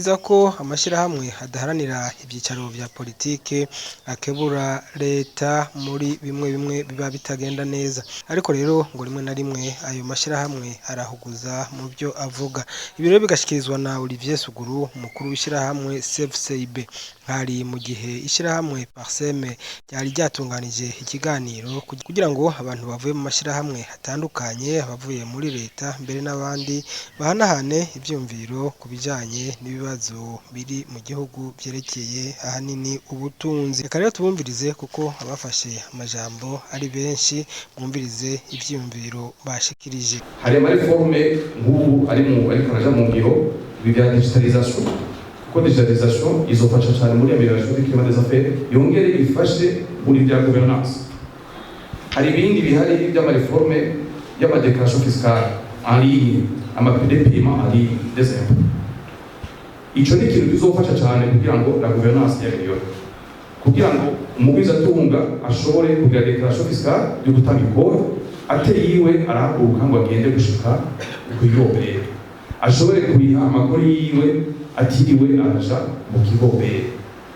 Bemeza ko amashirahamwe adaharanira ivyicaro vya politike akebura leta muri bimwe bimwe biba bitagenda neza, ariko rero ngo rimwe na rimwe ayo mashirahamwe arahuguza mu byo avuga. Ibi rero bigashikirizwa na Olivier Suguru, umukuru w'ishirahamwe CFCIB. Hari mu gihe ishirahamwe Parsem ryari ryatunganije ikiganiro kugira ngo abantu bavuye mu mashirahamwe atandukanye, abavuye muri leta mbere n'abandi, bahanahane ivyumviro ku bijanye n'ibibazo biri mu gihugu vyerekeye ahanini ubutunzi. Reka rero tubumvirize, kuko abafashe amajambo ari benshi. Mwumvirize ivyiyumviro bashikirije. Hari ama réformes nk'ubu ari mu ariko araja mu ngiro, ibi bya digitalisation, kuko digitalisation izofasha cyane muri amélioration du climat des affaires, yongere ifashe muri bya gouvernance. Hari ibindi bihari by'ama réformes y'ama déclaration fiscale en ligne, ama des paiements en ligne des impôts. Ico ni ikintu kizofasha cyane kugira ngo la gouvernance y'améliore, kugira ngo umugwizatunga ashobore kugira déclaration fiscale yo gutanga ikoro atiriwe arahaguruka ngo agende gushika kw'IOBR, ashobore kuriha amakuru yiwe atiriwe araja mu kigo OBR,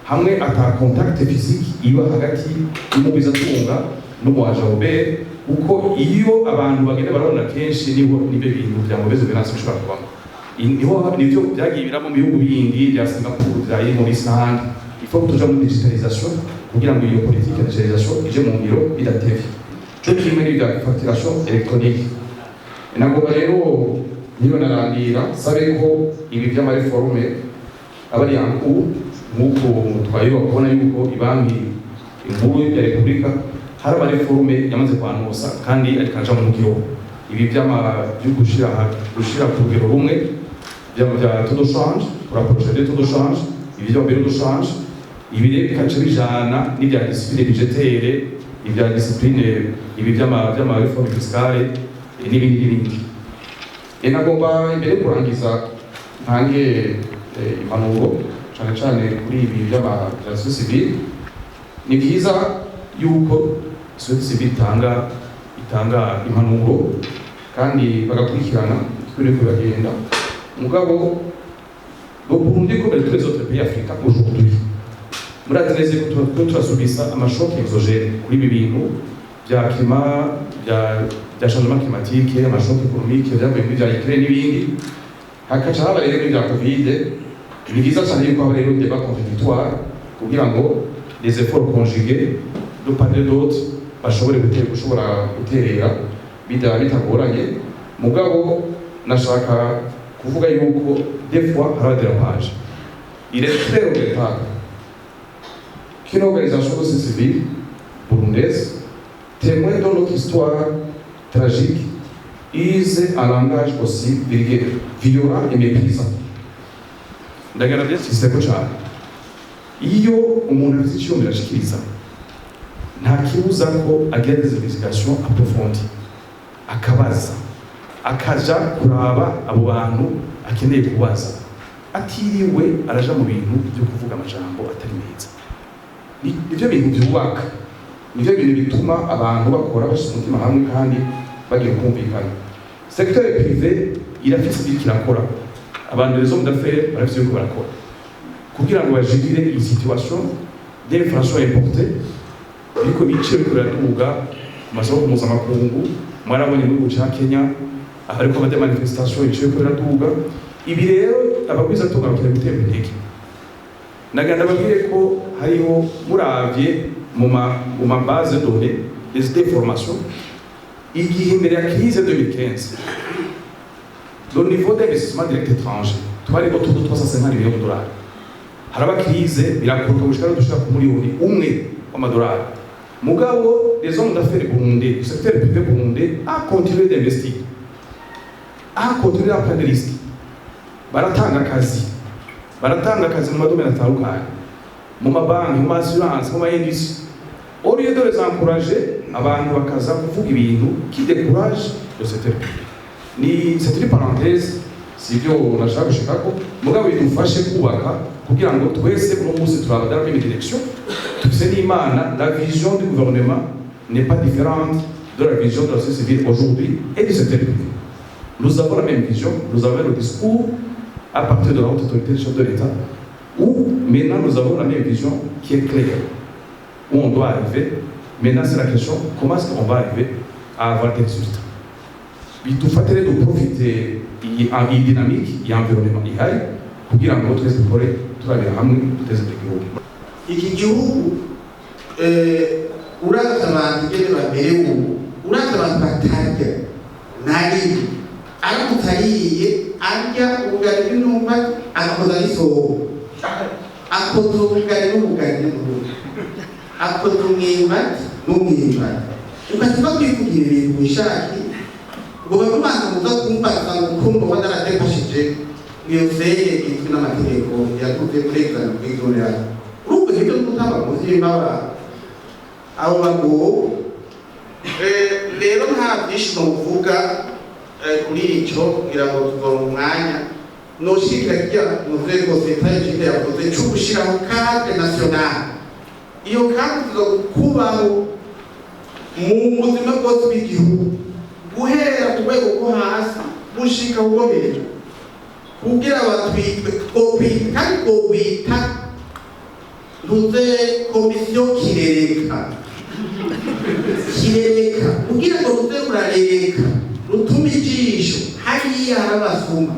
hamwe ata contact physique iba hagati y'umugwizatunga n'umu agent OBR, kuko iyo abantu bagenda barabona kenshi niho nibyo bintu bya mauvaise gouvernance bishobora kubamo. Niho nivyo byagiye biramo mu bihugu bindi bya Singapore, bya Maurice n'ahandi. Il faut tuja muri digitalisation kugira ngo iyo politique ya digitalisation ije mu ngiro bidatevye, co kimwe n'ibya facturation électronique. Nagomba rero niba narandira sabe ko ibi by'ama réformes aba ari en cours, nk'uko twayoba kubona yuko Ibanki Nkuru ya Repubulika hari ama réformes yamaze kwanusa kandi ariko araja mu ngiro, ibi by'ama byo gushira ku rugero rumwe bya taux de change, pour approcher des taux de change, ibi bya bureau de change. Ibi rero bikaca bijana n'ibya discipline budgétaire, ibya discipline, ibi by'ama réforme fiscale n'ibindi n'ibindi. Nagomba imbere yo kurangiza ntange impanuro cane cane kuri ibi by'ama bya société civile. Ni byiza yuko société civile itanga impanuro kandi bagakurikirana uko biriko biragenda. Mugabo le Burundi, comme tous les autres pays africains aujourd'hui, murazi neza ko turiko turasubisa ama chocs exogènes kuri ibi bintu bya climat, bya changement climatique, ama chocs économique byavuye muri bya Ukraine n'ibindi, hakaca haba rero n'ibya Covid. Ni byiza cyane yuko haba rero débat contradictoire kugira ngo les efforts conjugués de part et d'autre bashobore gushobora guterera bitagoranye. Mugabo nashaka kuvuga yuko des fois hari dérapage. Il est très regrettable qu'une organisation de société civile burundaise, témoin de notre histoire tragique, use un langage aussi vulgaire, violent et méprisant. Ndagira byashyizeko cyane. Iyo umuntu afite icyumviro ashikiriza, nta kibuza ko agira des investigations approfondies, akabaza, akaja kuraba abo bantu akeneye kubaza, atiriwe araja mu bintu byo kuvuga amajambo atari meza. Nivyo bintu byubaka, nivyo bintu bituma abantu bakora bashyize umutima hamwe kandi bagiye kumvikana. Secteur privé irafise ibyo kirakora, abantu, les hommes d'affaires, barafise ibyo barakora kugira ngo bajigire iyi situation d'inflation importée biriko ibiciro biriko biraduga ku masoko mpuzamakungu. Mwarabonye mu gihugu ca Kenya ahariko haba des manifestations, ibiciro biriko biraduga. Ibi rero abagwizatunga bakeneye guterwa intege. Nagenda babwire ko hariho, muravye mu ma base de données des informations, igihe imbere ya crise 2015, le niveau d'investissement direct étranger twari autour de 350 millions de dollars. Haraba crise, birakoroka gushika no dushika ku 1 miliyoni w'amadolari. Mugabo les hommes d'affaires burundais, le secteur privé burundais a continué d'investir, a continué à prendre des risques. Baratanga akazi, baratanga akazi mu ma domaines atandukanye, mu mabanki, mu ma assurances, mu ma industries. Au lieu de les encourager, abantu bakaza kuvuga ibintu qui décourage le secteur privé. Ni c'est une parenthèse, si ibyo nashaka gushikako. Mugabo bidufashe kubaka kugira ngo twese uno munsi turaba dans la même direction. Tufise n'Imana, la vision du gouvernement n'est pas différente de la vision de la société civile aujourd'hui et du secteur privé. Nous avons la même vision, nous avons le discours. À partir de la haute autorité du chef de l'État, où maintenant nous avons la même vision qui est claire, où on doit arriver. Maintenant, c'est la question, comment est-ce qu'on va arriver à avoir des résultats? Bidufate rero duprofite iyi dynamique ya environnement ihari kugira ngo twese dukore turabira hamwe, duteze imbere igihugu. Iki gihugu, uravye abantu ingene bamerewe ubu, uravye abantu batarya na rimwe, aramutse ariye arya ubugari bw'imyumbati agakoza n'isombe, akoza ubugari n'ubugari n'ubundi, akoza umwumbati n'umwumbati, ugaca kwivugira ibintu wishakiye ngo bamubanza muza kumbaza ngo kumva wa naradepashije iyo seye izwi n'amategeko yavuze muri examen bw'izonera. Urumva ibyo gutamba munsi y'imbabara abo bagowe. Rero nta byinshi novuga kuri ico, ngira ngo tuzoronka umwanya. Noshikira kirya muze rwose Egide yavuze co gushiraho cadre national. Iyo cadre tuza kubaho mu buzima bwose bw'igihugu, guhera ku rwego rwo hasi gushika ku rwo hejuru, kugira batwitwe twokwita kandi twokwita ntuze komisiyo kirereka kirereka, kugira ngo ruze rurarereka, rutume ijisho hariya hari abasuma,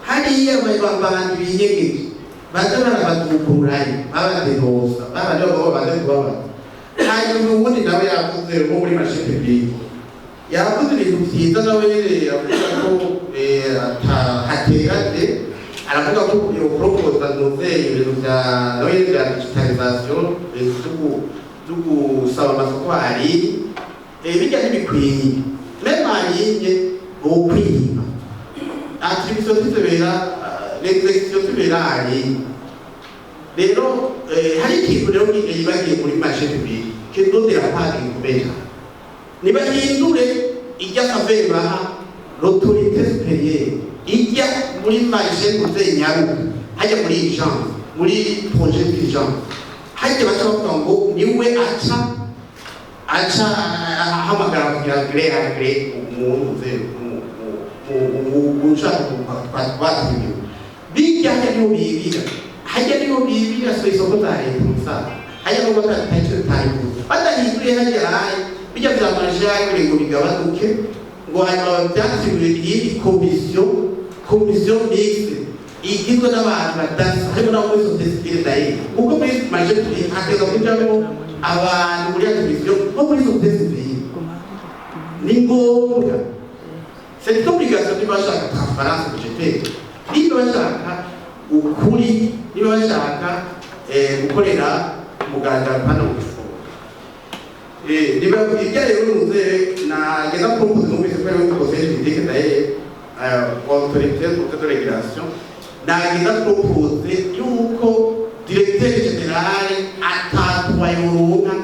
hariya abantu binyegeje, baza barabadukurayo, babadenosa, babandi bagabo baze kubabaza. Hanyuma ubundi nawe yavuze wo muri marché public, yavuze ibintu vyiza nawe nyene, avuga ko haterade, aravuga ko yoporopoza ntuze ibintu vya nawe nyene vya digitalisation, ibintu vyo gusaba amasoko ari bijya ntibikwiye, même en ligne bokwiba attribution zibera, l'exécution zibera en ligne. Rero hari ikintu rero yibagiye muri marché public kidondera pari gikomeye cyane: nibahindure ijya faveur baha l'autorité supérieure ijya muri marché nyaruka, hajya muri urgence, muri projet d'urgence, hajya baca bavuga ngo niwe aca ahamagara kugira gré à gré umuntu uze ushaka twatiriwe bijya. Hajya niho bibira, hajya niho bibira, so isoko za leta musaza hajya nubwo tutari tutayivuze, badahinduye hajya hayi bijya vya marché ngo bigabanuke, ngo hanyuma byatiriwe iyindi komisiyo, komisiyo mixte igizwe n'abantu badasa, harimo n'abo muri société civile d'ailleurs, kuko muri marché public hategwa kujamwo abantu muri komisiyo bo muri société civile. Ni ngombwa, c'est une obligation niba bashaka transparence budgétaire, niba bashaka ukuri, niba bashaka gukorera umuganda hano mu gifungo. Niba ibyo rero nuze nageza propose, numvise ko ari conseil juridique d'ailleurs, autorité de régulation, nageza propose yuko directeur général atatwa yoronka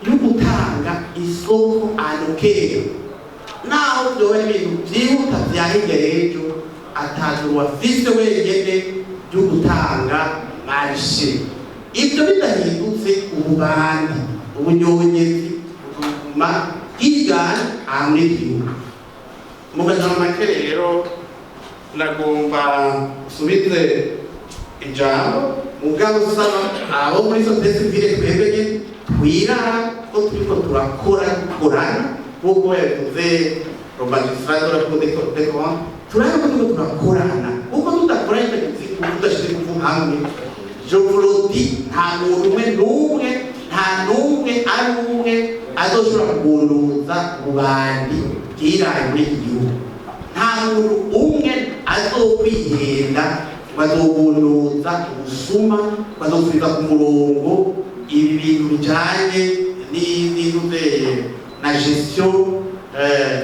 yo gutanga isoko anokera, naho byoba ari ibintu byihuta vya hirya y'ejo, atazurwa afise wenyene byo gutanga marché. Ibyo bidahindutse, ububandi, ubunyonyezi buguma bwigana aha muri iki gihugu. Mu majambo make rero, nagomba usubize ijambo, mugabo usaba abo muri société civile twebwe nyene twirara ko turiko turakora, dukorana nk'uko yabivuze le magistrat de la Cour des comptes, turabe ko turiko turakorana, kuko tudakoranye, tudashize ingufu hamwe, je vous le dis, nta muntu umwe n'umwe, nta n'umwe ari umwe azoshobora kugunduza ububandi bwiraye muri iki gihugu. Nta muntu umwe azokwihenda ngo azogunduza ubusuma, ngo azosubiza ku murongo ibi bintu bijanye n'intuze na gestion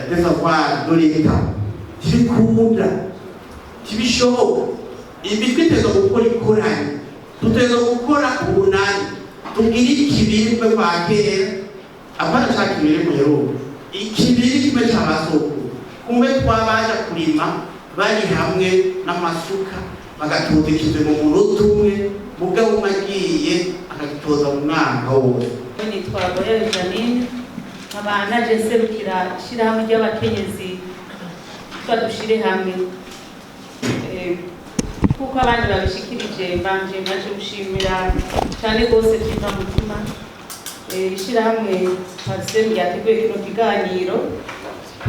des avoirs de l'État. Ntibikunda, ntibishoboka. Imitwe iteza gukora ikoranye, duteza gukora urunani, tugire ikibiri kumwe kwa kera, apana ca kibiri muheruka, ikibiri kimwe c'amasoko, kumwe twabaja kurima bari hamwe n'amasuka, bagatuza ikive mu munota umwe, mugabo umwe agiye akagitoza mu mwaka wose. Nitwa Goyere Janine, nkaba naje nserukira ishyirahamwe ry'abakenyezi twa Dushire Hamwe. Kuko abandi babishikirije, mbanje maje gushimira cyane rwose byiva mutima ishyirahamwe PARCEM ryateguye kino kiganiro,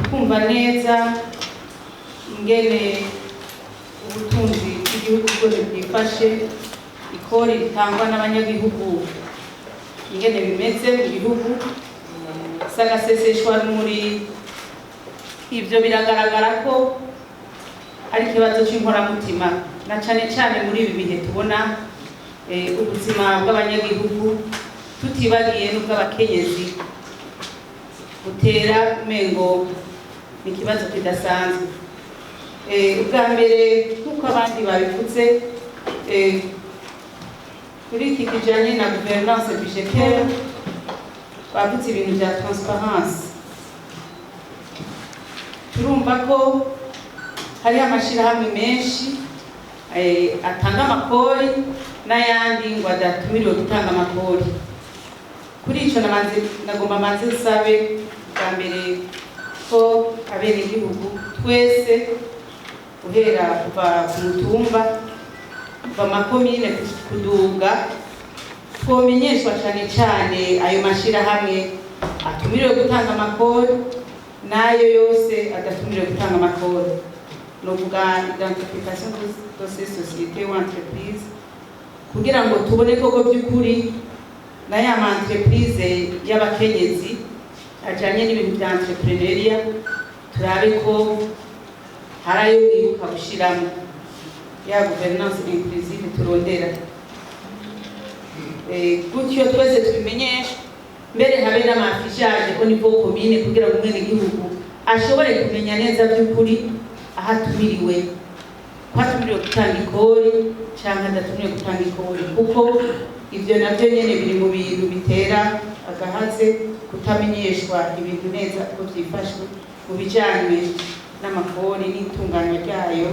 kumva neza ingene ubutunzi bw'igihugu bwose bwifashe, ikori ritangwa n'abanyagihugu ingene bimeze mu gihugu, sagaseseshwa muri ivyo. Biragaragara ko ari ikibazo c'inkoramutima, na cane cane muri ibi bihe tubona ubuzima bw'abanyagihugu, tutibagiye n'ubw'abakenyezi, butera umengo ni ikibazo kidasanzwe. Ubwa mbere, nk'uko abandi babivuze, kuri iki kijanye na gouvernance budgétaire, bavuze ibintu vya transparence. Turumva ko hariho amashirahamwe menshi atanga amakori n'ayandi ngo adatumiriwe gutanga amakori. Kuri ico namanze nagomba manze nsabe bwa mbere ko abenegihugu twese, guhera kuva ku mutumba, kuva makomine kuduga, twomenyeshwa cane cane ayo mashirahamwe atumiriwe gutanga amakori n'ayo yose adatumiriwe gutanga amakori, novuga identification de ces sociétés ou entreprises, kugira ngo tubone koko by'ukuri na ya ma entreprise y'abakenyezi ajanye n'ibintu bya entrepreneuriat, turabe ko hari ayo wibuka gushiramo ya gouvernance inclusive turondera. Gutyo twese tubimenyeshe, mbere habe n'ama affichage au niveau commune, kugira ngo umwenegihugu ashobore kumenya neza by'ukuri aho atumiriwe, ko atumiriwe gutanga ikori canke adatumiriwe gutanga ikori, kuko ivyo navyo nyene biri mu bintu bitera agahaze, kutamenyeshwa ibintu neza uko vyifashwe mu bijanye n'amakori n'itunganywa ryayo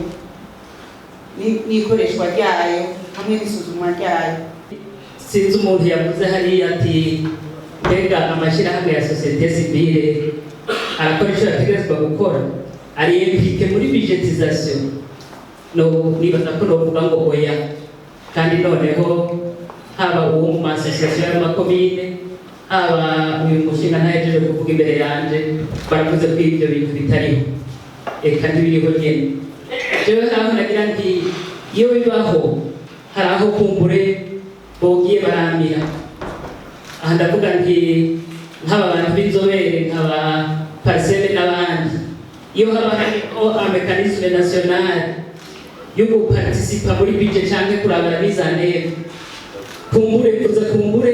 n'ikoreshwa ryayo hamwe n'isuzumwa ryayo. Sinzi umuntu yavuze hariya ati: "Mbega amashyirahamwe ya société civile arakora icyo yategerezwa gukora, ari impliqué muri budgétisation?" No nibaza ko novuga ngo oya. Kandi noneho haba uwo mu ma association y'amakomine, haba uyu mushinga ntahejeje kuvuga imbere yanje, baravuze ko ibyo bintu bitariho, eka ntibiriho nyene. Jewe aho nagira nti iyo bibaho, hari aho kumbure bogiye baramira. Aha ndavuga nti nk'aba bantu b'inzobere nk'aba PARCEM n'abandi, iyo haba hariho un mécanisme national yo guparticipa muri budget canke kurabara mise en œuvre, kumbure kuza kumbure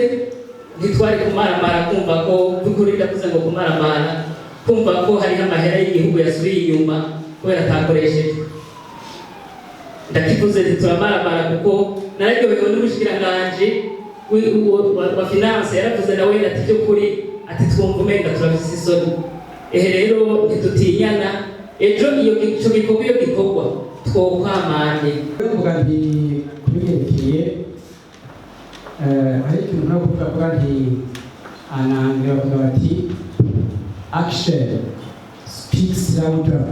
ntitwari kumaramara kumva ko by'ukuri, ndavuze ngo kumaramara kumva ko hariho amahera y'igihugu yasubiye inyuma kubera atakoreshejwe. Ndakivuze nti turamaramara kuko nararyohewe n'umushikiranganji wa finance yaravuze nawe ati by'ukuri, ati twumva umenga turafise isoni. Ehe rero ntidutinyana, ejo iyo ico gikorwa iyo gikorwa twokwamanye. Mvuga nti kubyerekeye hari ikintu no kuvuga, kuvuga nti anangira bavuga bati "Action speaks louder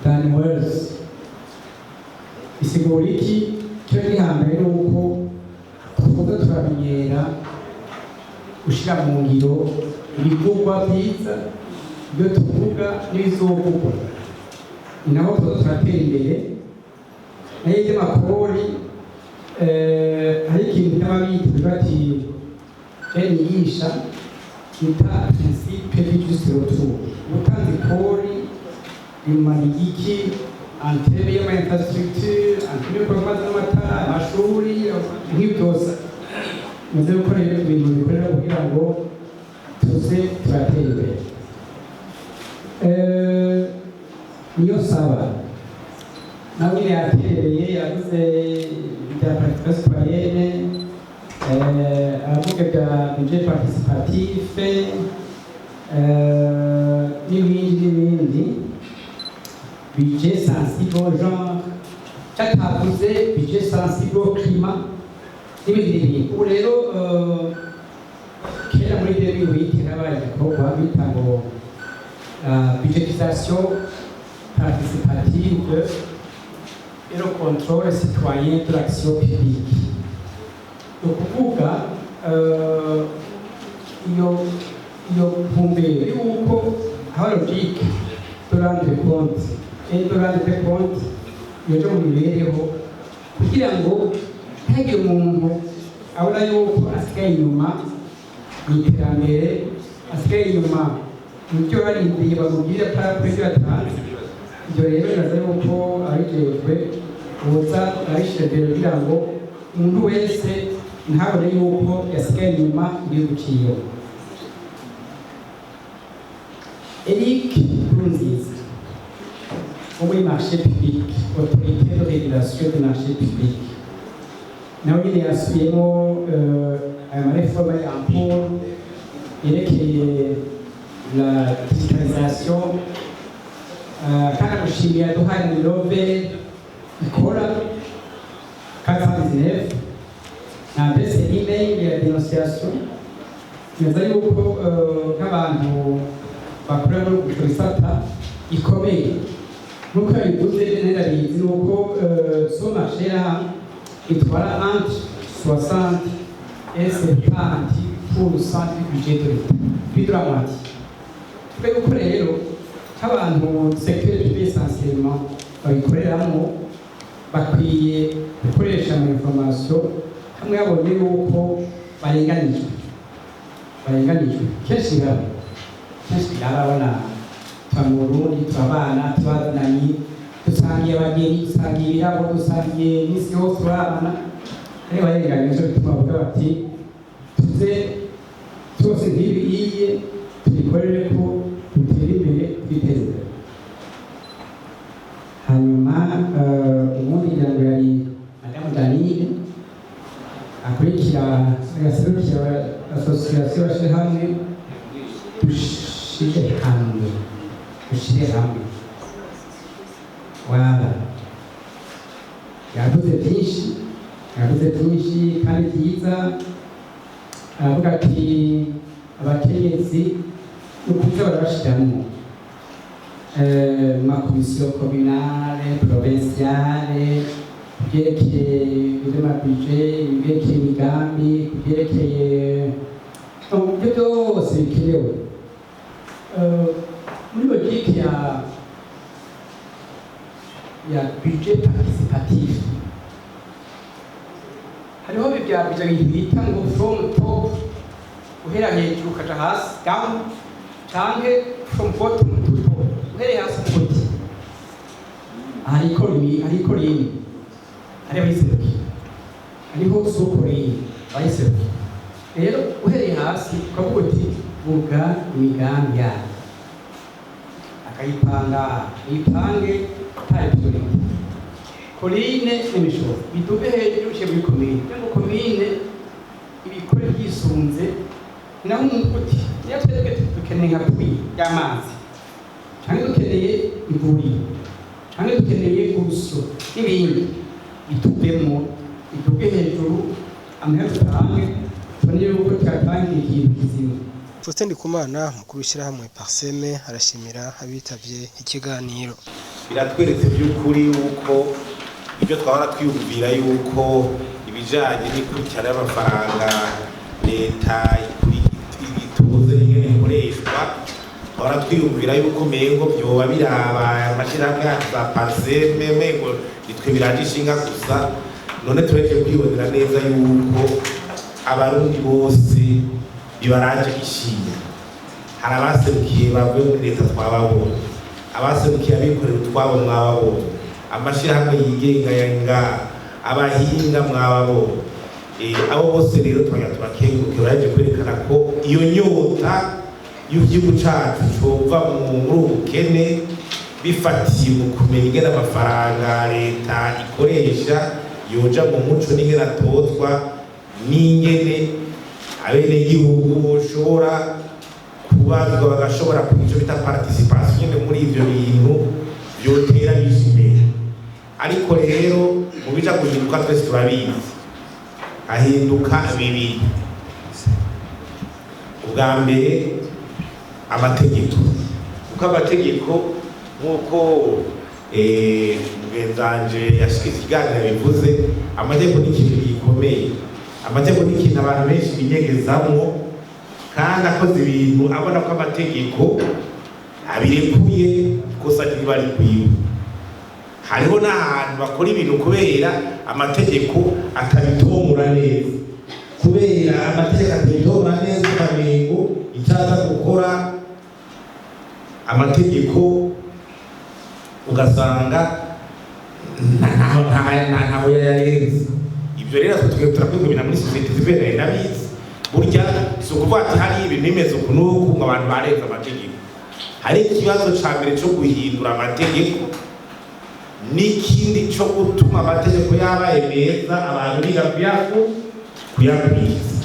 than words." Isigura iki? Cyo gihambere ni uko tuza turamenyera gushyira mu ngiro ibikorwa byiza, ibyo tuvuga n'ibizovugwa, ni naho tuza turatera imbere. Nayo iby'amakori, hari ikintu n'ababita bati niyigisha bita principe du juste retour. Ubutanze ikori rimara iki en termes y'ama infrastructure, en termes y'ibikorwa z'amatara, amashuri, nk'ibyo byose muze gukora ibintu bikorera kugira ngo tuze turatera imbere. Niyo saba nawe nyine yaterereye, yavuze ibya participation citoyenne, aravuga bya budget participatif n'ibindi n'ibindi, budget sensible au genre, cyatavuze budget sensible au climat n'ibindi n'ibindi. Ubu rero kera muri 2008 habaye igikorwa bita ngo budgétisation participative. Et le contrôle citoyen de l'action publique. Ni ukuvuga iyo ntumbero y'uko haba logique de rendre compte et de rendre compte yoja mu mibereho, kugira ngo ntihagire umuntu abona yuko asigaye inyuma mu iterambere, asigaye inyuma mu byo barindiriye bamubwire par ibyo yatanze. Ibyo rero biraza yuko abijejwe boza barabishyira imbere kugira ngo umuntu wese ntabone yuko yasigaye inyuma igihugu ciwe. Eric Nkurunziza wo muri marché public, Autorité de régulation du marché public, nawe nyine yasubiyemo ayo ma réformes en cours yerekeye la digitalisation, kandi amushimiye yaduhaye numéro ikora 419 na adresse email ya dénonciation. Neza yuko nk'abantu bakora muri icyo gisata ikomeye, nk'uko yabivuze narabizi, ni uko ce marché là itwara entre 60 et 70% du budget de l'État, plus de la moitié. Tuvuge yuko rero nk'abantu secteur privé essentiellement babikoreramo bakwiye gukoresha ama information hamwe babonye yuko barenganijwe. Kenshi biraba, kenshi birababona. Tuba mu Burundi, turabana, tubazananye, dusangiye abageni, dusangiye ibirabo, dusangiye iminsi yose turabana, ariko barenganyije bituma bavuga bati tuze twose nk'ibi tubikorere ko dutere imbere, twiteze imbere. Hanyuma ubundi ngira ngo yari Madamu Danine akurikira agaserukira association Bashyirahamwe Dushire Hamwe, Dushire Hamwe. Wala yavuze byinshi, yavuze byinshi kandi byiza. Aravuga ati abakenyezi ni ukuza barabashiramwo ma commission communale, provinciale, kubyerekeye iby'ama budget, ibyerekeye imigambi, kubyerekeye ibyo byose bikenewe. Muri logique ya budget participatif, hariho bya budget bintu bita ngo from top, uhera hejuru ukaja hasi, down, canke from bottom to top, uhereye hasi ku giti. Hariko rimwe, hariko rimwe hari abayiserukiye, hariho sous-colline abayiserukiye. Rero uhereye hasi ukavuga uti vuga imigambi yayo, akayipanga, ipange par priorité, colline n'imishoro biduge hejuru uciye muri komine, kugira ngo komine ibikore byisunze. Naho umuntu uti niyo twebwe dukeneye nka puits y'amazi, canke dukeneye ivuriro, canke dukeneye urusyo n'ibindi, bituvemo biduge hejuru, amahera tutange tubone yuko tuyatangiye ikintu kizima. Faustin Ndikumana, mukuru w'ishyirahamwe PARCEM, arashimira abitavye ikiganiro. Biratweretse by'ukuri yuko ibyo twahora twiyumvira yuko ibijyanye n'ikurikirana y'amafaranga leta ituze ingene ikoreshwa, twahora twiyumvira yuko mengo byoba biraba amashyirahamwe yacu za PARCEM, mengo nitwe biraje ishinga gusa. None tureke kwibonera neza yuko Abarundi bose bibaraje ishinga. Hari abaserukiye bavuye muri leta twababonye, abaserukiye abikorera utwabo mwababonye, amashyirahamwe yigenga ya nga, abahinga mwababonye. Abo bose rero twajya tubakenguruke, baraje kwerekana ko iyo nyota y'igihugu cacu cova muri ubu bukene bifatiye mu kumenya ingene amafaranga leta ikoresha yoja mu muco, n'ingene atozwa, n'ingene abenegihugu boshobora kubazwa, bagashobora kugira ico bita participation nyene muri ivyo bintu vyotera bije imbere. Ariko rero mu bija guhinduka twese turabizi, hahinduka bibiri. Ubwa mbere amategeko, kuko amategeko nk'uko Mugenzanje yashikije ikiganiro bivuze, amategeko ni ikintu gikomeye. Amategeko ni ikintu abantu benshi binyegezamwo, kandi akoze ibintu abona ko amategeko abirekuye, ikosa riba rikwiwe. Hariho n'ahantu bakora ibintu kubera amategeko atabitomora neza, kubera amategeko atabitomora neza, ukamengo icyaza gukora amategeko, ugasanga ntaho yayarenze. Ibyo rero twe turakwiye kubimenya muri société civile n'abizi. Burya si ukuvuga ati hari ibintu bimeze uku n'uku ngo abantu barenze amategeko. Hari ikibazo ca mbere co guhindura amategeko, n'ikindi co gutuma amategeko yabaye meza abantu biga kuyakurikiza.